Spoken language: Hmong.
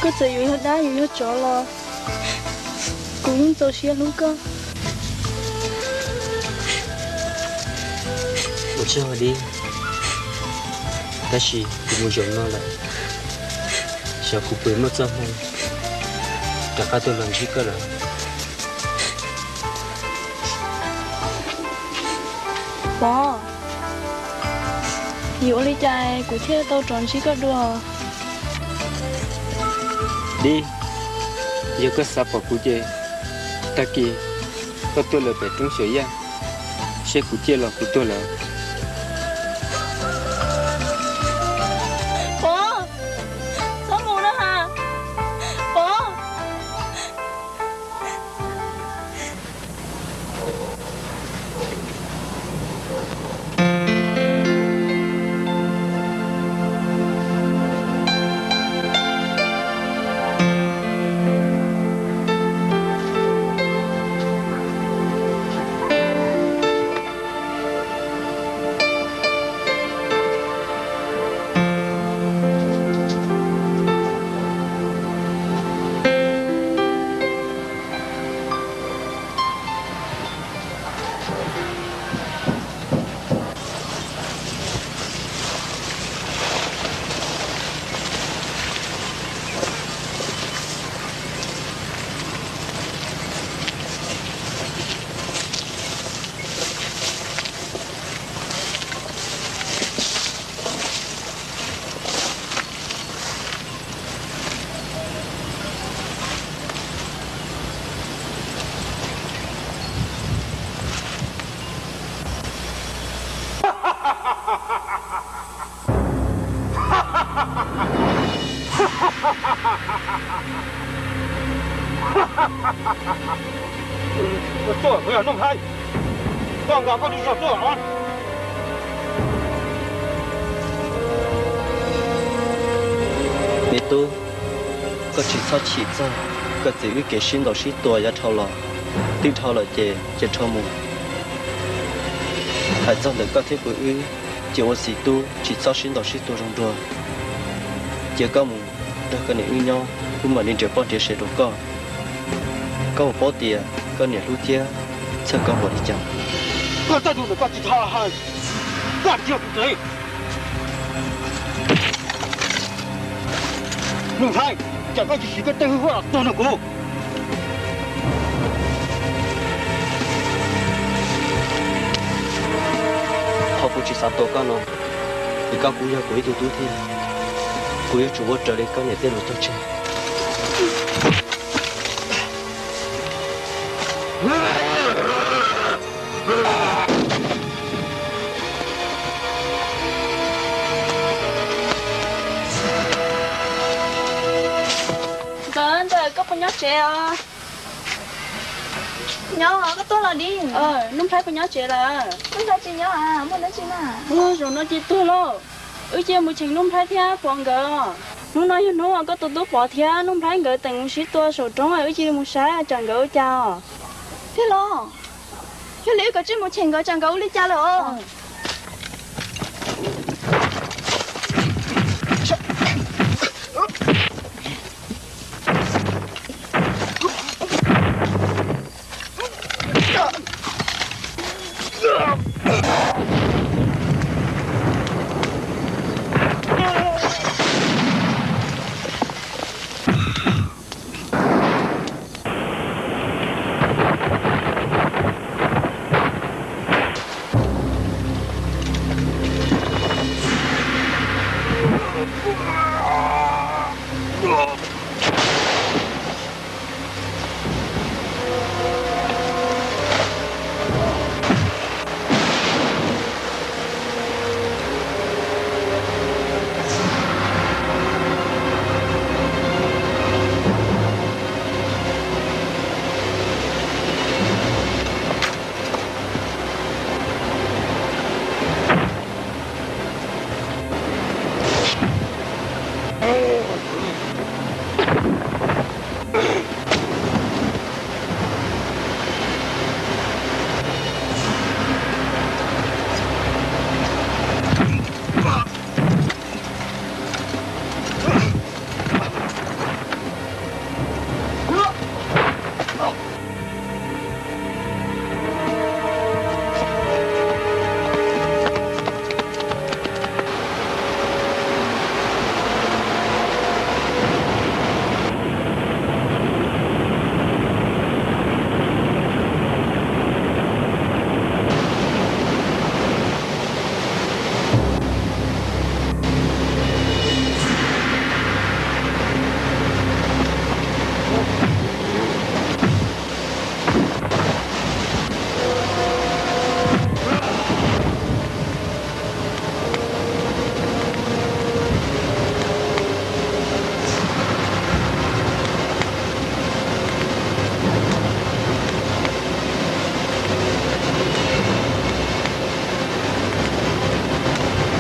Koj txawm yuav yog dab yuav yog tsov los kuv yeej txaus siab hlub koj. Ua tsaug Dib, tab sis kuv mus zaum no lawm, xyov kuv puas muaj txoj hmoo rov qab tuaj los ntsib koj lawm. Pov, yuav ua li cas kuv thiaj tau rov ntsib koj dua? Dib, yog koj xav pom kuv ces tag kis koj tuaj lawm pem roob Xyuas Yaj, seb kuv ciaj los kuv tuag lawm. Pov, txhob mus na has, Pov. Tuaj, kuv yog Nuj Nplhaib, koj nqa koj lub zog tuaj. Me tub, koj tsis txhob chim txog koj txiv wb kev sib ntaus sib tua yav dhau los. Twb dhau lawm ces cia dhau mus. Hais txog ntawm koj thiab kuv wb, ces ua txiv tub tsis txhob sib ntaus sib tua zoo dua. Cia koj mus nrog koj niam wb nyob, wb mam li nrhiav poj nrhiav sev rau koj. Koj puas paub tias koj niam hlub thiab txhawj koj npaum li cas? Koj txawj tus ntawm koj tsis txhob hais, koj tsis yog kuv txiv. Nuj Nplhaib, cas koj tsis siv koj tej hwj huaj los tuag nrog kuv? Qhov kuv tsis xav tua koj no, vim koj kuj yog kuv ib tug tub thiab, kuv yuav tsum ua raws li koj niam tej lus tuag tseg. Nkawd ntawm koj puas nyob tsev os? Nyob, koj tuaj los di. Nuj Nplhaib puas nyob tsev lawm? Nuj Nplhaib tsis nyob, muaj dab tsi na? Ua, zaum no ces tuag lauj. Wb cia mus cheem Nuj Nplhaib thiab Pov nkawd. Hnub no yog hnub uas koj tus tub Pov thiab Nuj Nplhaib nkawd teem mus sib tua saum roob, wb cia li mus saib tsam nkawd ua cas os. Thiab los, yog li wb kav tsij mus cheem nkawd tsam nkawd ua li cas lawm os.